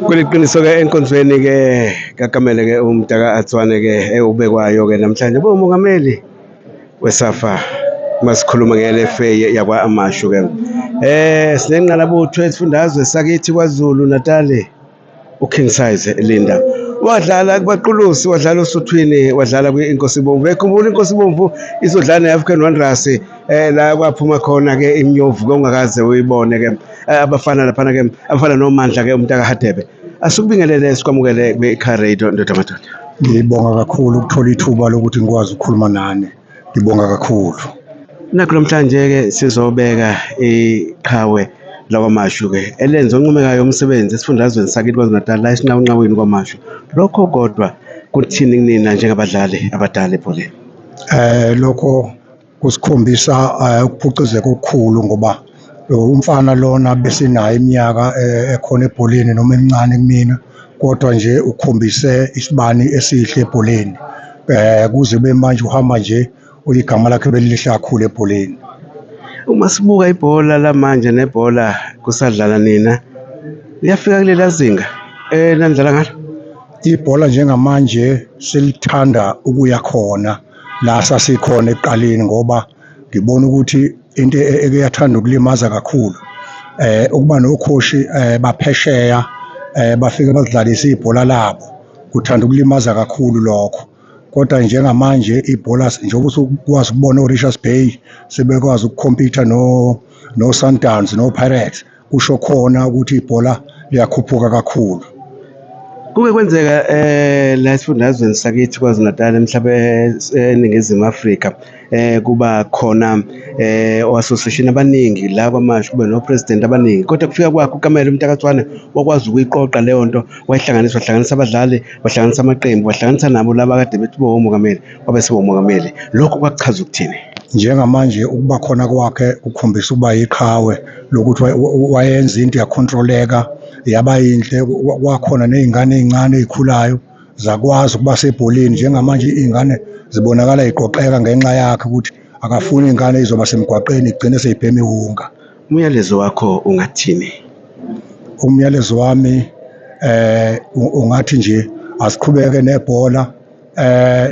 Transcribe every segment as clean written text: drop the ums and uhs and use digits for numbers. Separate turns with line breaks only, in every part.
Kuliqiniso-ke enkonzweni-ke kaKamele-ke umntaka Atswane-ke ewubekwayo-ke namhlanje umongameli weSAFA masikhuluma nge-LFA yakwa-Amashu-ke. Sinengqalabutho esifundazwe sakithi KwaZulu Natali uKing Size Linda. Wadlala kubaQulusi, wadlala oSuthwini, wadlala kwi-Inkosi Bomvu. Uyayikhumbula iNkosi Bomvu izodlala ne-African Wanderers la kwaphuma khona-ke imnyovu ke ungakaze uyibone-ke abafana laphana-ke abafana noMandla-ke umntaka Hadebe. Asukubingelele sikwamukele kwi-Car Radio ndoda madoda.
Ngibonga kakhulu ukuthola ithuba lokuthi ngikwazi ukukhuluma nani. Ngibonga kakhulu.
Nakho namhlanje-ke sizobeka iqhawe lakwaMashu-ke elenza oncomekayo umsebenzi esifundazweni sakithi KwaZulu-Natal la esinqawunqawini kwaMashu. Lokho kodwa kuthini kunina njengabadlali abadala ebholeni?
Lokho kusikhombisa ukuphucuzeka okukhulu ngoba umfana lona besinaye iminyaka ekhona ebholeni noma emincane kumina kodwa nje ukhombise isibani esihle ebholeni. Kuze kube manje uhamba nje igama lakhe belilihle kakhulu ebholeni.
Uma sibuka ibhola lamanje nebhola kusadlala nina, liyafika kulela zinga enanidlala ngalo?
Ibhola njengamanje selithanda ukuya khona la sasikhona ekuqaleni ngoba ngibona ukuthi into eke yathanda ukulimaza kakhulu ukuba nokhoshi baphesheya bafike bazidlalise ibhola labo, kuthanda ukulimaza kakhulu lokho. Kodwa njengamanje ibhola njengoba usukwazi ukubona o-Richards Bay sebekwazi ukukhompitha no-Sundowns no-Pirates, kusho khona ukuthi ibhola liyakhuphuka kakhulu.
Kuke kwenzeka la esifundazweni sakithi KwaZulu-Natal mhlawumbe eNingizimu Afrika kuba khona o-association abaningi la kwaMashu kube no-president abaningi kodwa kufika kwakhe uKamela uMtakatswane wakwazi ukuyiqoqa leyo nto wayihlanganisa wahlanganisa abadlali wahlanganisa amaqembu wahlanganisa nabo laba kade bethi bowomongameli wabe sewomongameli. Lokho kwakuchaza ukuthini?
Njengamanje ukuba khona kwakhe kukhombisa ukuba yiqhawe lokuthi wayenza into yakhontroleka yaba yinhle, kwakhona ney'ngane ey'ncane ey'khulayo zakwazi ukuba sebholeni. Njengamanje iy'ngane zibonakala y'qoqeka ngenxa yakhe ukuthi akafuni iy'ngane ey'zoba semgwaqeni igcine sey'bhema iwunga.
Umyalezo wakho ungathini?
Umyalezo wami ungathi nje asiqhubeke nebhola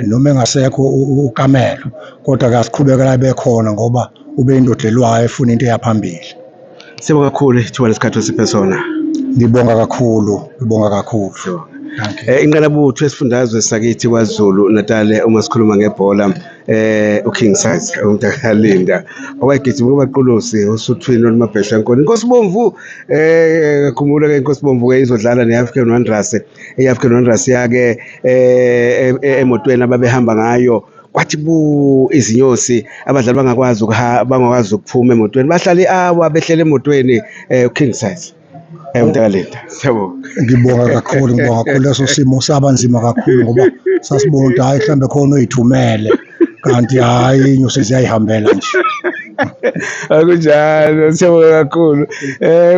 noma engasekho uKamelo kodwa ke asiqhubeke la bekhona ngoba ube indoda elwayo efuna into eyaphambili.
Siyabonga kakhulu ithuba lesikhathi osiphe sona.
Ngibonga kakhulu, ngibonga kakhulu.
Inqalabutho esifundazwe sakithi KwaZulu Natal uma sikhuluma ngebhola uKing Size umntakaLinda owayegijima kubaQulusi oSuthwini olumabhesha nkoni Inkosi Bomvu khumbula ke Inkosi Bomvu ke izodlala neAfrican Wanderers. iAfrican Wanderers yake emotweni ababehamba ngayo kwathi bu izinyosi abadlali bangakwazi bangakwazi ukuphuma emotweni bahlala i-hour behlele emotweni uKing Size umntakaLinda. Siyabonga.
Ngibonga kakhulu, ngibonga kakhulu. Leso simo saba nzima kakhulu ngoba sasibona ukuthi hhayi mhlawumbe khona oyithumele kanti hhayi inyosi ziyayihambela nje.
Akunjalo, siyabonga kakhulu.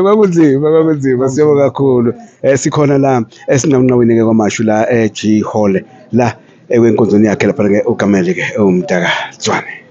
Kwakunzima, kwakunzima, siyabonga kakhulu. Sikhona la esinqawunqawini ke kwaMashu la e-G Hall la ekwenkonzweni yakhe lapha ke uGameli ke umntaka Zwane.